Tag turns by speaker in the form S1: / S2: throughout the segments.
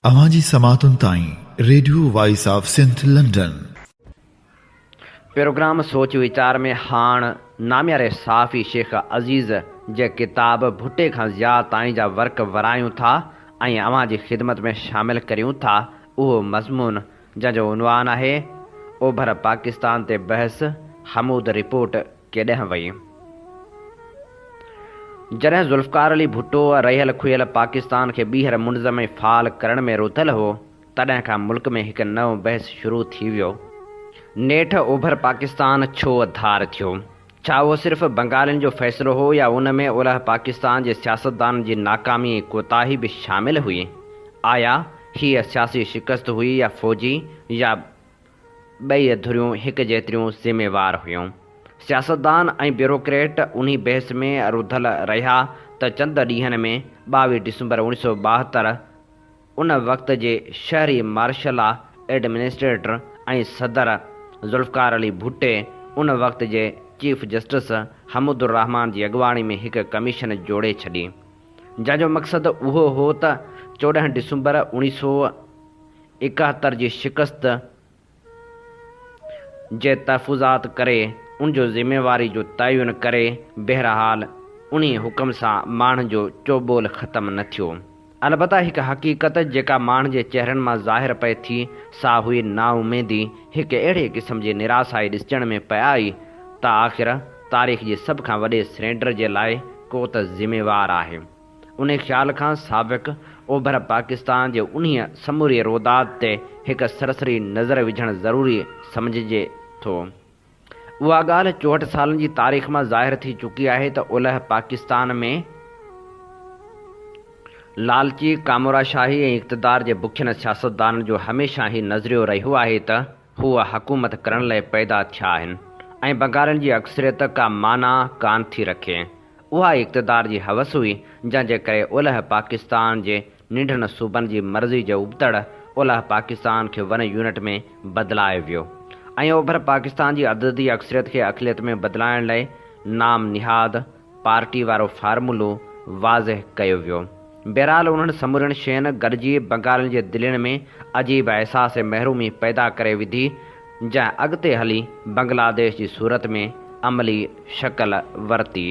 S1: اوهان جي سماعتن تائين radio voice of Sindh London.
S2: Programme سوچ ويچار ۾ هاڻ نامياري صحافي شيخ عزيز جي ڪتاب ڀٽي کان ضياء تائين جا ورق ورايون ٿا ۽ اوهان جي خدمت ۾ شامل ڪريون ٿا اهو مضمون جنهن جو عنوان آهي اوڀر پاڪستان تي بحث حمود رپورٽ ڪيڏانهن وئي؟ جڏهن ذوالفقار علي ڀٽو رهيل کهيل پاڪستان کي ٻيهر منظم ۽ فعال ڪرڻ ۾ رڌل هو، تڏهن کان ملڪ ۾ هڪ نئون بحث شروع ٿي ويو. نيٺ اوڀر پاڪستان ڇو ڌار ٿيو؟ ڇا اهو صرف بنگالين جو فيصلو هو يا ان ۾ اولهه پاڪستان جي سياستدانن جي ناڪامي ۽ ڪوتاهي به شامل هئي؟ آيا هيء سياسي شڪست هئي يا فوجي يا ٻئي ڌريون هڪ جيتريون ذميوار هيون. سياستدان ۽ بيوروڪريٽ انهي بحث ۾ رڌل رهيا ته چند ڏينهن ۾ 22 ڊسمبر اوڻيهه سؤ 72 ان وقت جي شهري مارشلا ايڊمنسٽريٽر ۽ صدر ذوالفقار علي ڀٽي ان وقت جي چيف جسٽس حمود الرحمان جي اڳواڻي ۾ هڪ ڪميشن جوڙي ڇڏي جنهن جو مقصد اهو هو ته 14 ڊسمبر اوڻيهه سؤ 71 جي شڪست جي تحفظات ڪري ان جو ذميواري جو تعين ڪري بهرحال انهي حڪم سان ماڻهن جو چوٻول ختم نه ٿيو البته هڪ حقيقت جيڪا ماڻهن جي چهرن مان ظاهر پئي ٿي سا هئي نااميدي هڪ اهڙي قسم جي نراسائي ڏسجڻ ۾ پئي آئي ته آخر تاريخ جي سڀ کان وڏي سرينڊر جي لاء ڪو ته ذميوار آهي. انهي خيال کان سابق اوڀر پاڪستان جي انهيء سموري روداد تي هڪ سرسري نظر وجهڻ ضروري سمجهجي ٿو. اها ڳالهه 64 سالن جي تاريخ مان ظاهر ٿي چڪي آهي ته اولهه پاڪستان ۾ لالچي، ڪامورا شاهي ۽ اقتدار جي بکين سياستدانن جو هميشه هي نظريو رهيو آهي ته هو حڪومت ڪرڻ لئه پيدا ٿيا آهن ۽ بنگالين جي اڪثريت ڪا معنيٰ ڪانه ٿي رکي. اها ئي اقتدار جي هوس هئي، جنهن جي ڪري اولهه پاڪستان جي ننڍن صوبن جي مرضي جي ابتڙ اولهه پاڪستان کي ون يونٽ ۾ بدلايو ويو ۽ اوڀر پاڪستان جي عددي اڪثريت کي اقليت ۾ بدلائڻ لئه نام نهاد پارٽي وارو فارمولو واضح ڪيو ويو. بهرحال انهن سمورين شين گڏجي بنگالين جي دلين ۾ عجيب احساس محرومي پيدا ڪري وڌي، جنهن اڳتي هلي بنگلاديش جي صورت ۾ عملي شڪل ورتي.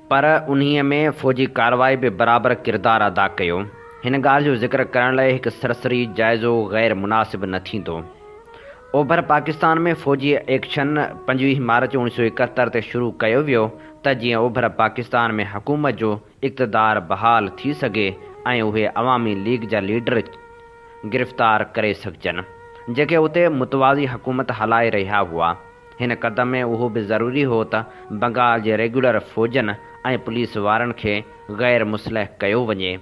S2: پر انهيء ۾ فوجي ڪارروائي به برابر ڪردار ادا ڪيو. هن ڳالهه جو ذڪر ڪرڻ لاء هڪ سرسري جائزو غير مناسب نه ٿيندو. اوڀر پاڪستان ۾ فوجي ايڪشن 25 مارچ 1971 تي شروع ڪيو ويو ته جيئن اوڀر پاڪستان ۾ حڪومت جو اقتدار بحال ٿي سگهي ۽ اهي عوامي ليگ جا ليڊر گرفتار ڪري سگهجن جيڪي اتي متوازي حڪومت هلائي رهيا هئا. هن قدم ۾ اهو به ضروري هو ته بنگال جي ريگيولر فوجن ۽ پوليس وارن کي غير مسلح ڪيو وڃي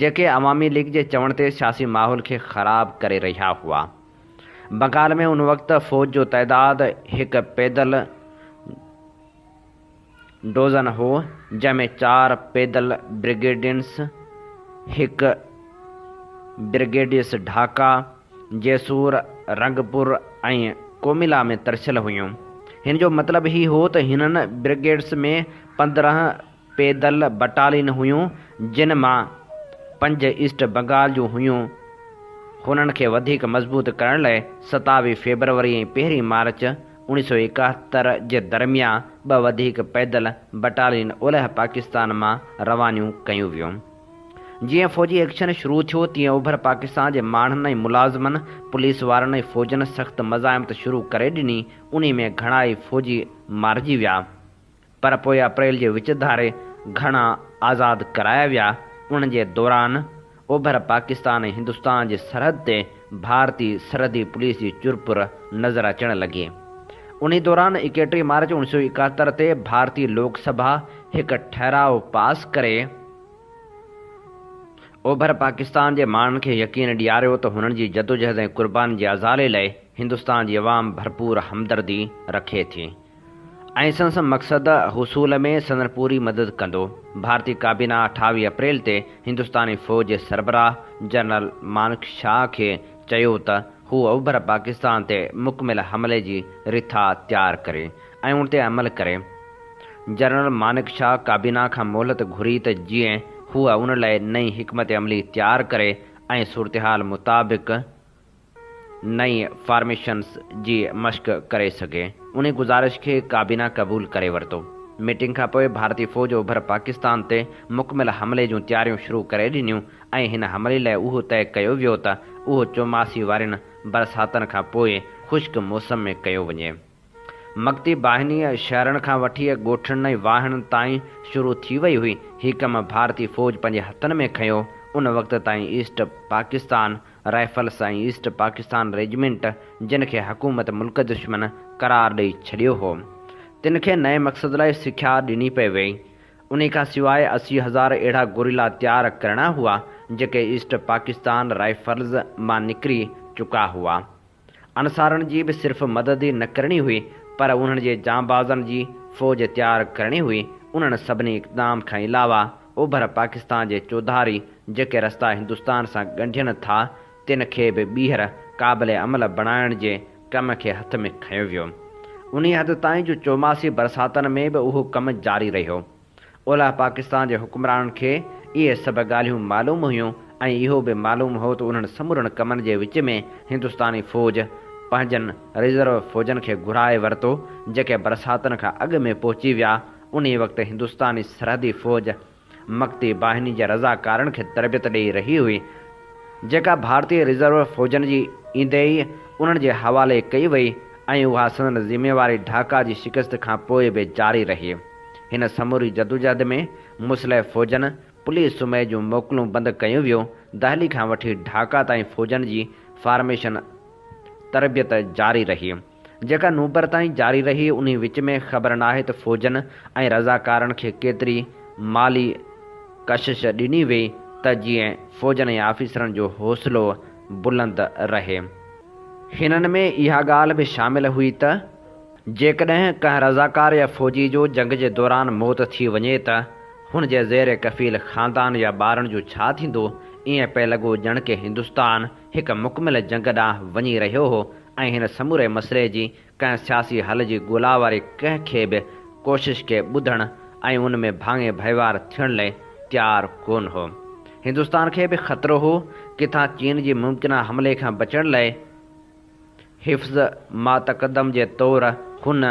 S2: جيڪي عوامي ليگ جي چوڻ تي سياسي ماحول کي خراب ڪري رهيا هئا. بنگال ۾ ان وقت فوج جو تعداد هڪ پيدل ڊوزن هو، جنهن ۾ چار پيدل برگيڊينس، هڪ برگيڊيس ڍاڪا، جيسور، رنگپور ۽ ڪوميلا ۾ ترسيل هيون. هن جو مطلب هي هو ته هنن برگيڊس ۾ 15 پيدل بٽالين هيون، جن مان پنج ايسٽ بنگال جون هيون. هنن کي وڌيڪ مضبوط ڪرڻ لاء 27 فيبروري ۽ پهرين مارچ 1971 جي درميان ٻه وڌيڪ پيدل بٽالين اولهه پاڪستان مان روانيون ڪيون ويون. جيئن فوجي ايڪشن شروع ٿيو تيئن اوڀر پاڪستان جي ماڻهن ۽ ملازمن، پوليس وارن ۽ فوجن سخت مزاحمت شروع ڪري ڏني، انهي ۾ گهڻائي فوجي مارجي ويا. پر پوء اپريل جي وچ ڌاري گهڻا آزاد ڪرايا ويا، انهن جي دوران اوڀر پاڪستان ۽ هندستان جي سرحد تي ڀارتي سرحدي پوليس جي چرپر نظر اچڻ لڳي. انهي دوران 31 مارچ 1971 تي ڀارتي لوڪ سڀا هڪ ٺهراء پاس ڪري اوڀر پاڪستان جي ماڻهن کي يقين ڏياريو ته هنن جي جدوجهد ۽ قربانين جي ازالي لئه هندستان جي عوام ڀرپور همدردي رکي ٿي. ۽ سندس مقصد حصول ۾ سندن پوري مدد ڪندو. ڀارتي ڪابينا 28 اپريل تي هندستاني فوج جي سربراهه جنرل مانڪ شاهه کي چيو ته هو اوڀر پاڪستان تي مڪمل حملي جي رٿا تيار ڪري ۽ ان تي عمل ڪري. جنرل مانڪ شاهه ڪابينا کان مهلت گهري ته جيئن هوء ان لاء نئين حڪمت عملي تيار ڪري ۽ صورتحال مطابق نئين فارميشنز جي مشق ڪري سگهي. انهي گذارش کي ڪابينا قبول ڪري ورتو. ميٽنگ کان پوء ڀارتي فوج اوڀر پاڪستان تي مڪمل حملي جون تياريون شروع ڪري ڏنيون ۽ هن حملي لاء اهو طئي ڪيو ويو ته اهو چوماسي وارين برساتن کان پوء خشڪ موسم ۾ ڪيو وڃي. مڪتي باهني شهرن کان وٺي ڳوٺن ۽ واهڻن تائين شروع ٿي وئي هئي. هي ڪم ڀارتي فوج پنهنجي هٿن ۾ کنيو. ان وقت تائين East Pakistan Rifles ۽ East Pakistan Regiment جن کي حڪومت ملڪ دشمن قرار ڏئي ڇڏيو هو. تن کي نئين مقصد لاء سکيا ڏني پئي وئي. انهي کان سواء 80,000 اهڙا گوريلا تيار ڪرڻا هئا، جيڪي ايسٽ پاڪستان رائفلز مان نڪري چڪا هئا. انصارن جي به صرف مدد ئي نه ڪرڻي هئي پر انهن جي جانبازن جي فوج تيار ڪرڻي هئي. انهن سڀني اقدام کان علاوه اوڀر پاڪستان جي چوڌاري جيڪي رستا هندستان سان ڳنڍين ٿا تن کي به ٻيهر قابل عمل بڻائڻ جي ڪم کي هٿ ۾ کنيو ويو. انهي حد تائين جو چوماسي برساتن ۾ به اهو ڪم جاري رهيو. اولهه پاڪستان جي حڪمرانن کي اهي سڀ ڳالهيون معلوم هيون ۽ اهو به معلوم هو ته انهن سمورن ڪمن جي وچ ۾ هندستاني فوج پنهنجن ريزرو فوجن کي گهرائي ورتو جيڪي برساتن کان اڳ ۾ پهچي ويا. انهي وقت هندستاني سرحدي فوج مڪتي باهني جي رضاڪارن کي تربيت ڏئي رهي هئي جيڪا ڀارتي ريزرو فوجن جي ايندي ئي انهن جي حوالي ڪئي وئي ۽ اها سندن ذميواري ڍاڪا جي شڪست کان پوء به جاري رهي. هن سموري جدوجهد ۾ مسلح فوجن، پوليس سمي جون موڪلون بند ڪيون ويون، دهلي کان وٺي ڍاڪا تائين فوجن جي فارميشن تربيت جاري رهي، جيڪا نومبر تائين جاري رهي، انهي وچ ۾ خبر ناهي ته فوجن ۽ رضاڪارن کي ڪيتري مالي ڪشش ڏني وئي ته جيئن فوجن ۽ آفيسرن جو حوصلو بلند رهي. هنن ۾ اها ڳالهه به شامل هئي ته. جيڪڏهن ڪنهن رضاڪار يا فوجي جو جنگ جي دوران موت ٿي وڃي ته هن جي زير ڪفيل خاندان يا ٻارن جو ڇا ٿيندو؟ ائين پئي لڳو ڄڻ ڪه هندستان هڪ مڪمل جنگ ڏانهن وڃي رهيو هو ۽ هن سموري مسئلي جي ڪنهن سياسي حل جي ڳولا واري ڪنهن کي به ڪوشش کي ٻڌڻ ۽ ان ۾ ڀاڱي ڀائيوار ٿيڻ لئه تيار ڪونه هو. هندستان کي به خطرو هو ڪٿان چين جي ممڪنه حملي کان بچڻ لئه حفظ ما تقدم جي طور هن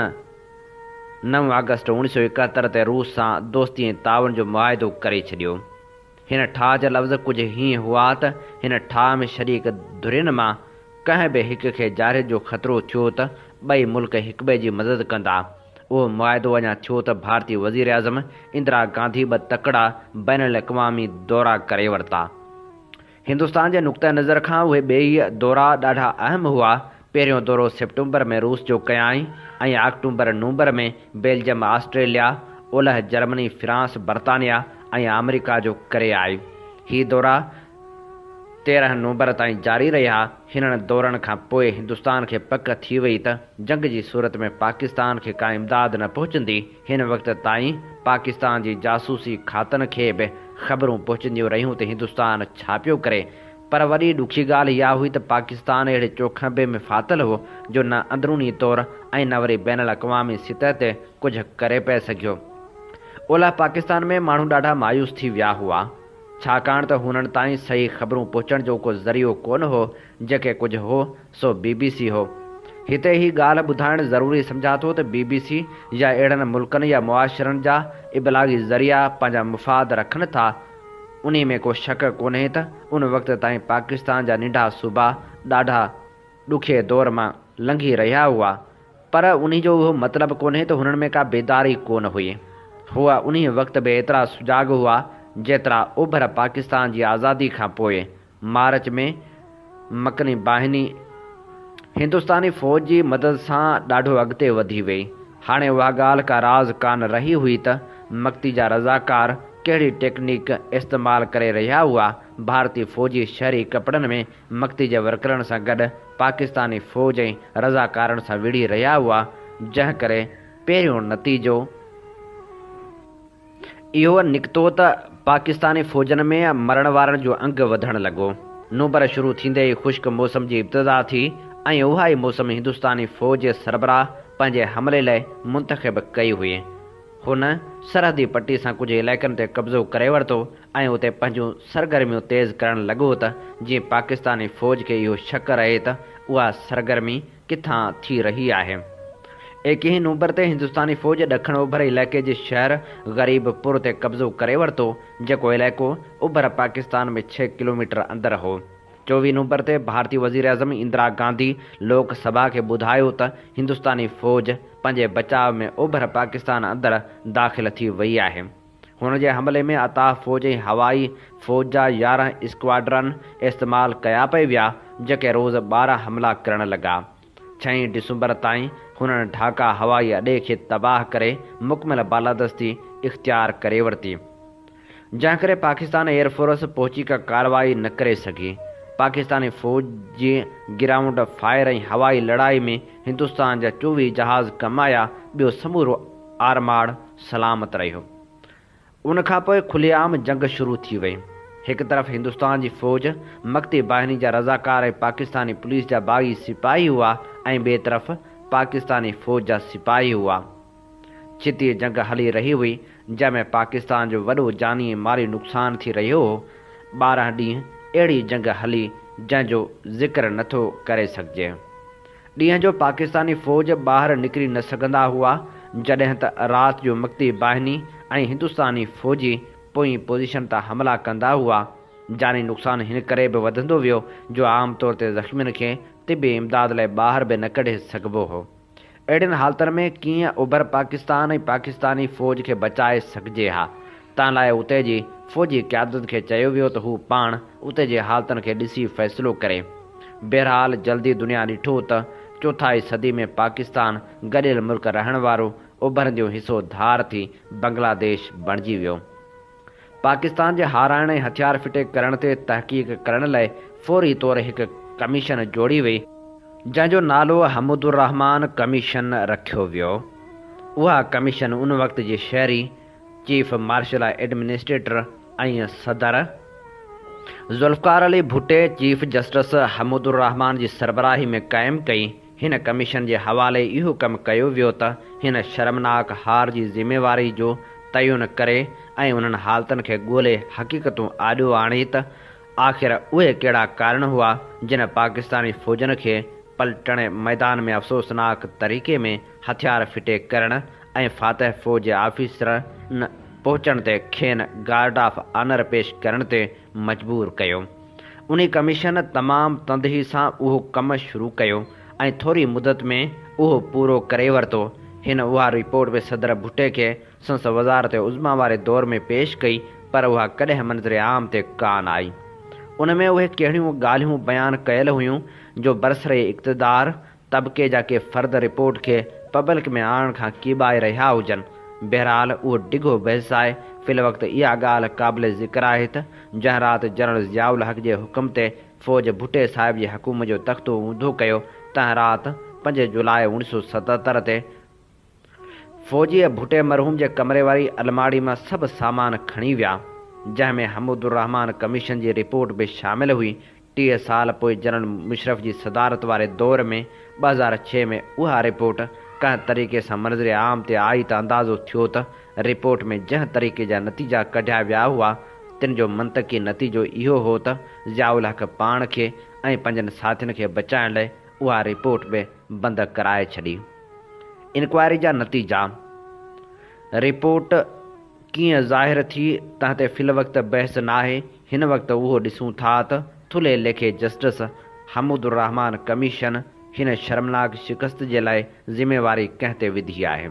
S2: نو آگسٽ 1971 تي روس سان دوستي ۽ تعاون جو معاهدو ڪري ڇڏيو. هن ٺاهه جا لفظ ڪجهه هيئن هئا ته هن ٺاهه ۾ شريڪ ڌرين مان ڪنهن به هڪ کي جارحيت جو خطرو ٿيو ته ٻئي ملڪ هڪٻئي جي مدد ڪندا. اهو معاهدو اڃا ٿيو ته ڀارتي وزيراعظم اندرا گانڌي ٻه تڪڙا بين الاقوامي دورا ڪري ورتا. هندستان جي نقطه نظر کان اهي ٻيئي دورا ڏاڍا اهم هئا. پهريون دورو سيپٽمبر ۾ روس جو ڪيائين ۽ آڪٽومبر نومبر ۾ بيلجم، آسٽريليا، اولهه جرمني، فرانس، برطانيا ۽ آمريڪا جو ڪري آئي. هي دورا 13 نومبر تائين جاري رهيا. هنن دورن کان پوء هندستان کي پڪ ٿي وئي ته جنگ جي صورت ۾ پاڪستان کي ڪا امداد نه پهچندي. هن وقت تائين پاڪستان جي جاسوسي کاتن کي به خبرون پهچنديون رهيون ته هندستان ڇا پيو ڪري پر وڏي ڏکي ڳالهه اها هئي ته پاڪستان اهڙي چوکنڀي ۾ ڦاٿل هو جو نه اندروني طور ۽ نه وري بين الاقوامي سطح تي ڪجهه ڪري پئي سگهيو. اولهه پاڪستان ۾ ماڻهو ڏاڍا مايوس ٿي ويا هئا. ڇاڪاڻ ته هنن تائين صحيح خبرون پهچڻ جو ڪو ذريعو ڪونه هو، جيڪي ڪجهه هو، سو بي بي سي هو. هتي هي ڳالهه ٻڌائڻ ضروري سمجهان ٿو ته بي بي سي يا اهڙن ملڪن يا معاشرن جا ابلاغي ذريعا پنهنجا مفاد رکن ٿا، انهي ۾ ڪو شڪ ڪونهي ته ان وقت تائين پاڪستان جا ننڍا صوبا ڏاڍا ڏکئي دور مان لنگهي رهيا هئا، پر انهي جو اهو مطلب ڪونهي ته هنن ۾ ڪا بيداري ڪونه هئي. هو انهي وقت به ايترا سجاڳ هئا، جيترا اوڀر پاڪستان جي آزادي کان پوء مارچ ۾ مڪني باهني هندستاني فوج جي مدد سان ڏاڍو اڳتي وڌي ويئي. هاڻي اها ڳالهه ڪا راز ڪانه رهي هئي ته مڪتي جا رضاڪار ڪهڙي ٽيڪنيڪ استعمال ڪري رهيا هئا. ڀارتي فوجي شهري ڪپڙن ۾ مڪتي جي ورڪرن سان گڏ پاڪستاني فوج ۽ رضاڪارن سان وڙهي رهيا هئا، جنهن ڪري پهريون نتيجو اهو نڪتو ته پاڪستاني فوجن ۾ مرڻ وارن جو انگ وڌڻ لڳو. نومبر شروع ٿيندي ئي خشڪ موسم جي ابتدا ٿي ۽ اها ئي موسم هندستاني فوج جي سربراهه پنهنجي حملي لاء منتخب ڪئي هئي. هن سرحدي پٽي سان ڪجهه علائقن تي قبضو ڪري ورتو ۽ اتي پنهنجون سرگرميون تيز ڪرڻ لڳو ته جيئن پاڪستاني فوج کي اهو شڪ رهي ته اها سرگرمي ڪٿان ٿي رهي آهي. ايڪيهين نومبر تي هندستاني فوج ڏکڻ اوڀر علائقي جي شهر غريب پور تي قبضو ڪري ورتو، جيڪو علائقو اوڀر پاڪستان ۾ ڇهه ڪلوميٽر اندر هو. چوويهه نومبر تي ڀارتي وزيراعظم اندرا گانڌي لوڪ سڀا کي ٻڌايو ته هندستاني فوج پنهنجي بچاء ۾ اوڀر پاڪستان اندر داخل ٿي وئي آهي. هن جي حملي ۾ عطا فوج ۽ هوائي فوج جا 11 اسڪواڊرن استعمال ڪيا پئي ويا، جيڪي روز 12 حملا ڪرڻ لڳا. ڇهين ڊسمبر تائين هنن ڍاڪا هوائي اڏي کي تباهه ڪري مڪمل بالادستي اختيار ڪري ورتي. جنهن ڪري پاڪستان ايئر فورس پهچي ڪا ڪارروائي نه ڪري سگهي. پاڪستاني فوج جي گرائونڊ فائر ۽ هوائي لڙائي ۾ هندستان جا 24 جهاز ڪم آيا، ٻيو سمورو آرماڙ سلامت رهيو. ان کان پوء کلي عام جنگ شروع ٿي وئي. هڪ طرف هندستان جي فوج، مڪتي باهني جا رضاڪار ۽ پاڪستاني پوليس جا باغي سپاهي هئا ۽ ٻئي طرف پاڪستاني فوج جا سپاهي هئا. ڇتي جنگ هلي رهي هئي، جنهن ۾ پاڪستان جو وڏو جاني ۽ مالي نقصان ٿي رهيو هو. 12 ڏينهن اهڙي جنگ هلي، جنهن جو ذڪر نٿو ڪري سگهجي. ڏينهن جو پاڪستاني فوج ٻاهر نڪري نه سگهندا هئا، جڏهن ته رات جو مڪتي باهني ۽ هندستاني فوجي پوئين پوزيشن تان حملا ڪندا هئا. جاني نقصان هن ڪري به وڌندو ويو جو عام طور تي زخمين کي طبي امداد لاء ٻاهر به نه ڪڍي سگهبو هو. اهڙين حالتن ۾ ڪيئن اوڀر پاڪستان ۽ پاڪستاني فوج کي بچائي سگهجي ها؟ تنهن لاء اتي جي فوجي قيادت کي چيو ويو ته هو پاڻ اتي جي حالتن کي ڏسي فيصلو ڪري. بهرحال جلدي دنيا ڏٺو ته چوٿائي صدي ۾ پاڪستان گڏيل ملڪ رهڻ وارو اڀرنديون حصو ڌار ٿي بنگلاديش بڻجي ويو. پاڪستان جي هارائڻ ۽ هٿيار ڦٽي ڪرڻ تي تحقيق ڪرڻ لاء فوري طور هڪ ڪميشن جوڙي وئي، جنهن جو نالو حمود الرحمان ڪميشن رکيو ويو. اها ڪميشن ان وقت جي شهري چيف مارشل ايڊمنسٽريٽر ۽ صدر ذوالفقار علي ڀٽي چيف جسٽس حمود الرحمان جي سربراهي ۾ قائم ڪئي. هن ڪميشن جي حوالي اهو ڪم ڪيو ويو ته هن شرمناڪ هار جي ذميواري جو تعين ڪري ۽ انهن حالتن کي ڳولي حقيقتون آڏو آڻي ته آخر اهي ڪهڙا ڪارڻ هئا جن پاڪستاني فوجن کي پلٽڻ ميدان ۾ افسوسناڪ طريقي ۾ هٿيار ڦٽي ڪرڻ ۽ فاتح فوج جي آفيسرن پهچڻ تي کين گارڊ آف آنر پيش ڪرڻ تي مجبور ڪيو. انهي ڪميشن تمام تندهي سان اهو ڪم شروع ڪيو ۽ ٿوري مدت ۾ اهو پورو ڪري ورتو. هن اها رپورٽ به صدر ڀٽي کي سندس وزارت عظميٰ واري دور ۾ پيش ڪئي پر اها ڪڏهن منظر عام تي ڪانه آئي. ان ۾ اهي ڪهڙيون ڳالهيون بيان ڪيل هيون جو برسر اقتدار طبقي جا ڪي فرد رپورٽ کي پبلڪ ۾ آڻڻ کان ڪيٻائي رهيا هجن. بهرحال اهو ڊگهو بحث آهي، في الوقت اها ڳالهه قابل ذڪر آهي ته جنهن رات جنرل ضياء الحق جي حڪم تي فوج ڀٽي صاحب جي حڪومت جو تختو اونڌو ڪيو تنهن رات 5 جولاء 1977 تي فوجي ڀٽي مرحوم جي ڪمري واري الماڙي مان سڀ سامان کڻي ويا، جنهن ۾ حمود الرحمان ڪميشن جي رپورٽ به شامل هئي. 30 سال پوء جنرل مشرف جي صدارت واري دور ۾ 2006 ۾ اها رپورٽ ڪنهن طريقي سان منظر عام تي آئي ته اندازو ٿيو ته رپورٽ ۾ جنهن طريقي جا نتيجا ڪڍيا ويا هئا، تن جو منطقي نتيجو اهو هو ته ضياء الحق پاڻ کي ۽ پنهنجن ساٿين کي بچائڻ لاء اها رپورٽ به بند ڪرائي ڇڏي. انڪوائري جا نتيجا، رپورٽ ڪيئن ظاهر ٿي تنهن تي في الوقت بحث ناهي، هن وقت اهو ڏسون ٿا ته ٿلهي ليکي جسٽس حمود الرحمان ڪميشن هن شرمناڪ شڪست جي لاء ذميواري ڪنهن تي وڌي آهي.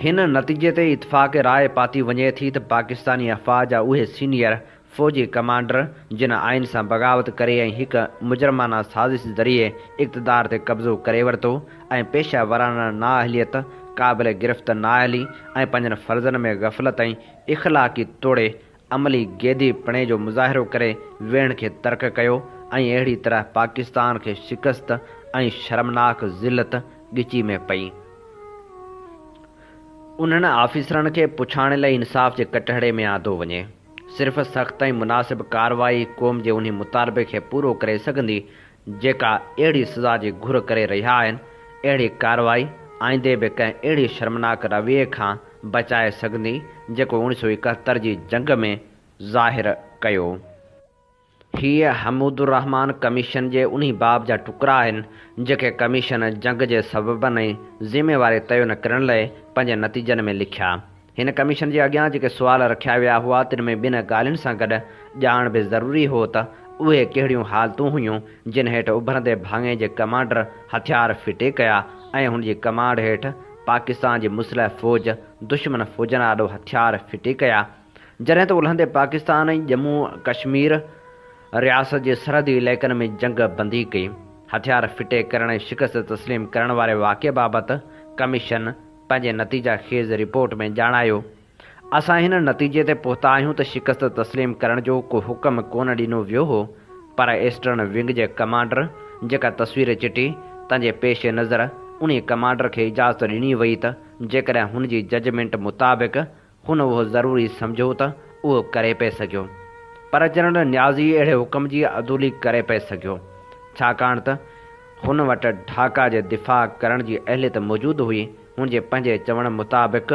S2: هن نتيجي تي اتفاق راء پاتي وڃي ٿي ته پاڪستاني افواج جا اهي سينيئر فوجي ڪمانڊر جن آئين سان بغاوت ڪري ۽ هڪ مجرمانه سازش ذريعي اقتدار تي قبضو ڪري ورتو ۽ پيشه ورانه نااهليت، قابل گرفت نااهلي ۽ پنهنجن فرضن ۾ غفلت ۽ اخلاقي توڙي عملي گيدي پڻي جو مظاهرو ڪري ويهڻ کي ترڪ ڪيو ۽ اهڙي طرح پاڪستان کي شڪست ۽ شرمناڪ ذلت ڳچي ۾ پئي. انهن آفيسرن کي پڇاڻي لاء انصاف جي ڪٽهڙي ۾ آندو وڃي. صرف سخت ۽ مناسب ڪارروائي قوم جي انهي مطالبي کي پورو ڪري سگهندي جيڪا اهڙي سزا جي گهر ڪري رهيا آهن. اهڙي ڪارروائي آئيندي به ڪنهن اهڙي شرمناڪ رويي کان بچائي سگهندي، جيڪو اوڻيهه سؤ ايڪهتر جي جنگ ۾ ظاهر ڪيو. هيء حمود الرحمان ڪميشن جي انهي باب جا ٽڪرا آهن، جيڪي ڪميشن جنگ جي سببن ۽ ذميواري تعين ڪرڻ لئه پنهنجي نتيجن ۾ لکيا. هن ڪميشن جي اڳيان جيڪي سوال رکيا ويا هئا، تن ۾ ٻن ڳالهين سان گڏ ڄاڻ به ضروري هو ته اهي ڪهڙيون حالتون هيون، جن هيٺ اڀرندي ڀاڱي جي ڪمانڊر هٿيار ڦٽي ڪيا ۽ هن جي ڪمانڊ هيٺ پاڪستان جي مسلح فوج دشمن فوجن آڏو هٿيار ڦٽي ڪيا. جڏهن ته الهندي پاڪستان ۽ ڄمون ڪشمير رياست جي سرحدي علائقن ۾ جنگ بندي ڪئي. هٿيار ڦٽي ڪرڻ ۽ شڪست تسليم ڪرڻ واري واقعي بابت ڪميشن پنهنجي نتيجا خيز رپورٽ ۾ ڄاڻايو، اسان هن نتيجي تي پهتا آهيون ته شڪست تسليم ڪرڻ جو ڪو حڪم ڪونه ڏنو ويو هو، پر ايسٽرن ونگ جي ڪمانڊر جيڪا تصوير چٽي، تنهن جي پيش نظر انهي ڪمانڊر کي اجازت ڏني وئي ته جيڪڏهن هن جي ججمينٽ مطابق هن اهو ضروري سمجهيو ته اهو ڪري پئي سگهيو. پر جنرل نيازي اهڙي حڪم جي عدولي ڪري پئي سگهيو، ڇاڪاڻ ته هن وٽ ڍاڪا جي دفاع ڪرڻ جي اهليت موجود هئي. هن جي پنهنجي چوڻ مطابق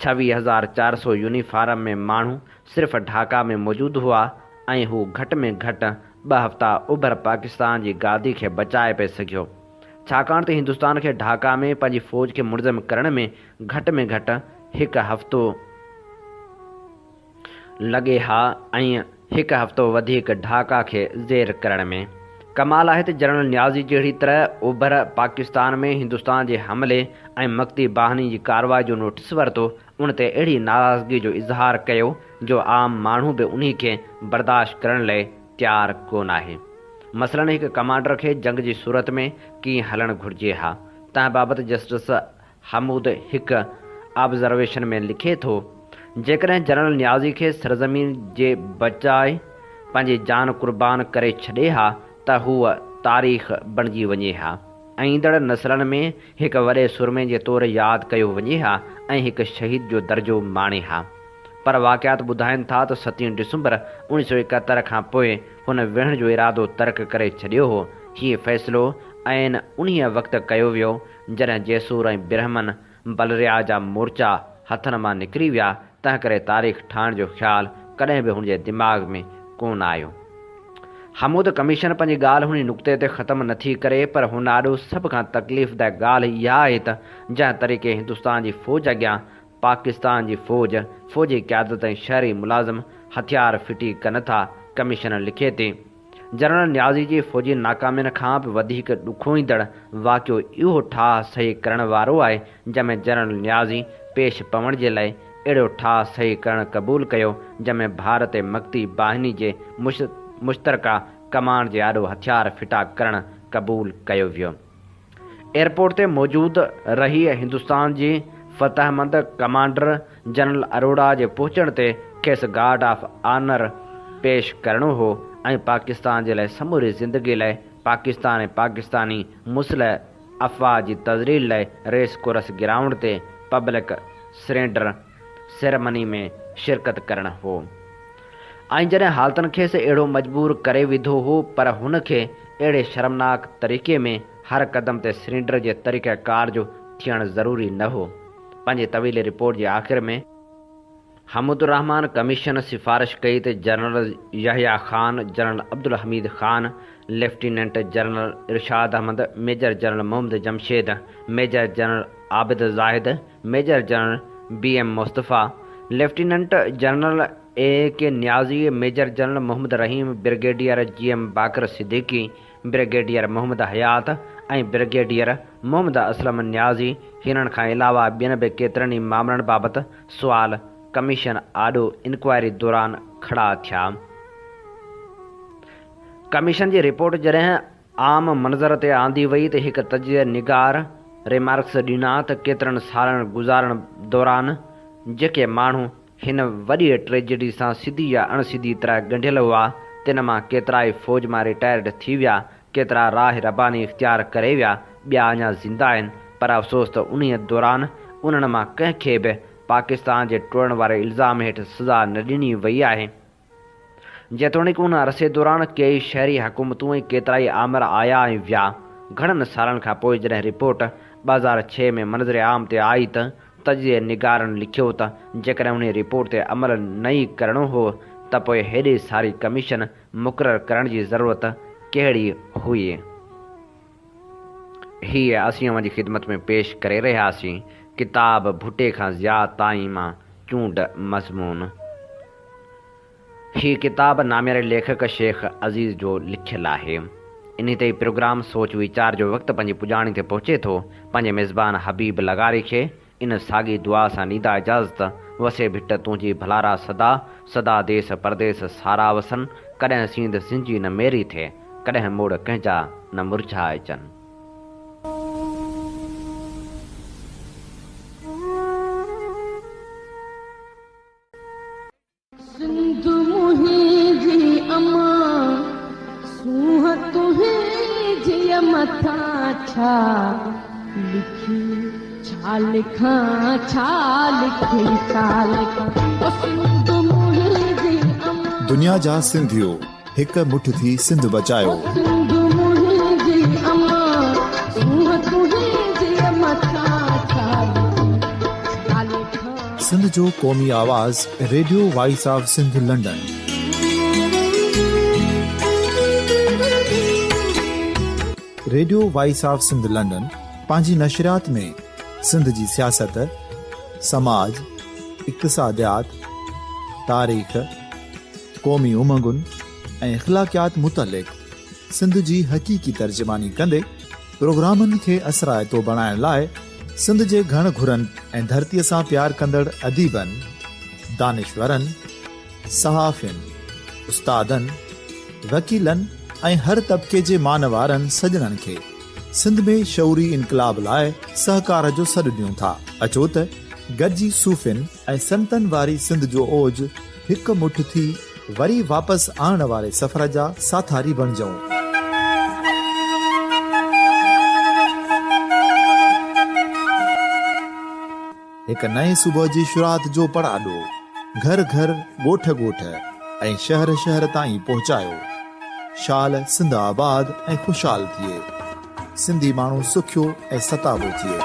S2: 26400 يونيفارم ۾ ماڻهو صرف ڍاڪا ۾ موجود هئا ۽ هو گهٽ ۾ گهٽ ٻه هفتا اوڀر پاڪستان جي گادي کي بچائي پئي سگهيو. ڇاڪاڻ ته هندستان کي ڍاڪا ۾ پنهنجي فوج کي منظم ڪرڻ ۾ گهٽ ۾ گهٽ هڪ هفتو لڳي ها ۽ هڪ هفتو وڌيڪ ڍاڪا کي زير ڪرڻ ۾. ڪمال آهي ته جنرل نيازي جهڙي طرح اوڀر پاڪستان ۾ هندستان جي حملي ۽ مڪتي باهني جي ڪارروائي جو نوٽيس ورتو، ان تي اهڙي ناراضگي جو اظهار ڪيو جو عام ماڻهو به انهي کي برداشت ڪرڻ لئه تيار ڪونه آهي. مثلاً هڪ ڪمانڊر کي جنگ جي صورت ۾ ڪيئن هلڻ گهرجي ها، تنهن بابت جسٽس حمود هڪ آبزرويشن ۾ لکي ٿو، جيڪڏهن جنرل نيازي کي سرزمين جي بچاء پنهنجي جان قربان ڪري ڇڏي ها ته هوء تاريخ بڻجي وڃي ها ۽ ايندڙ نسلن ۾ هڪ وڏي سورمي جي طور ياد ڪيو وڃي ها ۽ هڪ شهيد جو درجو ماڻي ها. پر واقعات ٻڌائين ٿا ته ستين ڊسمبر اوڻيهه سؤ ايڪهتر کان پوء هن ويهڻ جو ارادو ترڪ ڪري ڇڏيو هو. هيء فيصلو عين انهيء وقت ڪيو ويو، جڏهن جيسور ۽ برهمن بلريا جا مورچا هٿن مان نڪري ويا، تنهنڪري تاريخ ٺاهڻ جو خيال ڪڏهن به هن جي دماغ ۾ ڪونه آيو. حمود ڪميشن پنهنجي ڳالهه انهي نقطي تي ختم نه ٿي ڪري، پر هن آڏو سڀ کان تڪليفده ڳالهه اها آهي ته جنهن طريقي هندستان جي فوج اڳيان پاڪستان جي فوج، فوجي قيادت ۽ شهري ملازم هٿيار ڦٽي ڪن ٿا، ڪميشن لکي ٿي. جنرل نيازي جي فوجي ناڪامين کان به وڌيڪ ڏکوئيندڙ واقعو اهو ٺاهه صحيح ڪرڻ وارو آهي، جنهن ۾ جنرل نيازي پيش پوڻ جي لاء اهڙو ٺاهه صحيح ڪرڻ قبول ڪيو، جنهن ۾ ڀارت ۽ مڪتي باهني جي مشترڪه ڪمانڊ جي آڏو هٿيار ڦٽا ڪرڻ قبول ڪيو ويو. ايئرپورٽ تي موجود رهي هندستان جي فتحمند ڪمانڊر جنرل اروڙا جي پهچڻ تي کيس گارڊ آف آنر پيش ڪرڻو هو ۽ پاڪستان جي لاء سموري زندگي لاء پاڪستان ۽ پاڪستاني مسلح افواج جي تذليل لاء ريس ڪورس گرائونڊ تي پبلڪ سرينڊر سيرمني ۾ شرڪت ڪرڻ هو ۽ جڏهن حالتن کيس اهڙو مجبور ڪري وڌو هو پر هن کي اهڙي شرمناڪ طريقي ۾ هر قدم تي سرينڊر جي طريقه ڪار جو ٿيڻ ضروري نه هو. پنهنجي طويل رپورٽ جي آخر ۾، حمود الرحمان ڪميشن سفارش ڪئي ته general Yahya Khan, general Abdul Hamid Khan, lieutenant general Irshad Ahmed, major general Muhammad Jamshed, major general Abid Zahid, major general B M Mustafa, lieutenant general A K Niazi, major general Muhammad Rahim, brigadier G M Baqir Siddiqui, brigadier Muhammad Hayat ۽ brigadier Muhammad Aslam Niazi هنن کان علاوه ٻين به ڪيترن ئي مامرن بابت سوال ڪميشن آڏو انڪوائري دوران کڙا ٿيا. ڪميشن جي رپورٽ جڏهن عام منظر تي آندي وئي ته هڪ تجزيه نگار ريمارڪس ڏنا ته ڪيترن سالن گذارڻ دوران جيڪي ماڻهو هن وڏيء ٽريجڊي سان سڌي يا اڻ سڌي طرح ڳنڍيل هئا تن مان ڪيترائي فوج مان رٽائرڊ ٿي ويا، ڪيترا راهه رباني اختيار ڪري ويا، ٻيا اڃا زنده آهن پر افسوس ته انهيء دوران انهن مان ڪنهن کي به پاڪستان جي ٽوڙڻ واري الزام هيٺ سزا نه ڏني وئي آهي. جيتوڻيڪ ان عرصي دوران ڪيئي شهري حڪومتون ۽ ڪيترائي آمر آيا ۽ ويا. گهڻن سالن کان پوء جڏهن رپورٽ 2006 ۾ منظر عام تي آئي ته تجزيي نگارن لکيو ته جيڪڏهن انهي رپورٽ تي عمل نه ئي ڪرڻو هو ته پوء هيڏي ساري ڪميشن مقرر ڪرڻ جي ضرورت ڪهڙي هئي؟ هيء اسين اوهان جي خدمت ۾ پيش ڪري رهياسين ڪتاب ڀٽي کان ضياء تائين مان چونڊ مضمون. هيء ڪتاب نامياري ليکڪ شيخ عزيز جو لکيل آهي. انهي تي ئي پروگرام سوچ ويچار جو وقت پنهنجي پڄاڻي تي پهچي ٿو. پنهنجي ميزبان حبيب لغاري کي ان ساڳي دعا سان ڏيندا اجازت، وسي ڀٽ تنهنجي ڀلارا سدا، سدا ديس پرديس سارا وسن، ڪڏهن سينڌ سنجي نه ميري ٿئي، ڪڏهن موڙ ڪنهن جا نه مرجهائجن.
S3: سنڌ منهنجي امان، سونهن تنهنجي مٿان ڇا لکي ڇا لکان ڇا لکي ڇا لکان او سنڌ منهنجي امان.
S1: دنيا جا سنڌيو هڪ مٺ ٿي سنڌ بچايو.
S3: او سنڌ منهنجي امان، سونهن تنهنجي مٿان ڇا لکي ڇا لکان.
S1: سنڌ جو قومي آواز radio voice of Sindh London. Radio voice of Sindh London پنهنجي نشريات ۾ سنڌ جي سياست، سماج، اقتصاديات، تاريخ، قومي امنگن ۽ اخلاقيات متعلق سنڌ جي حقيقي ترجماني ڪندي پروگرامن کي اثرائتو بڻائڻ لاء سنڌ جي گهڻ گهرن ۽ ڌرتيء سان پيار ڪندڙ اديبن، دانشورن، صحافين، استادن، وڪيلن ۽ هر طبقي جي مان وارن سڄڻن کي سنڌ ۾ شعوري انقلاب لاء سهڪار جو سڏ ڏيون ٿا. اچو ته گڏجي صوفين ۽ سنتن واري سنڌ جو اوج هڪ مٺ ٿي وري واپس آڻڻ واري سفر جا ساٿاري بڻجون. هڪ نئين صبح جي شروعات جو پڙاڏو گهر گهر، ڳوٺ ڳوٺ ۽ شهر شهر تائين پهچايو. شال سنڌ آباد ۽ خوشحال ٿئي. سنڌي ماڻهو سکيو ۽ ستابو ٿئي.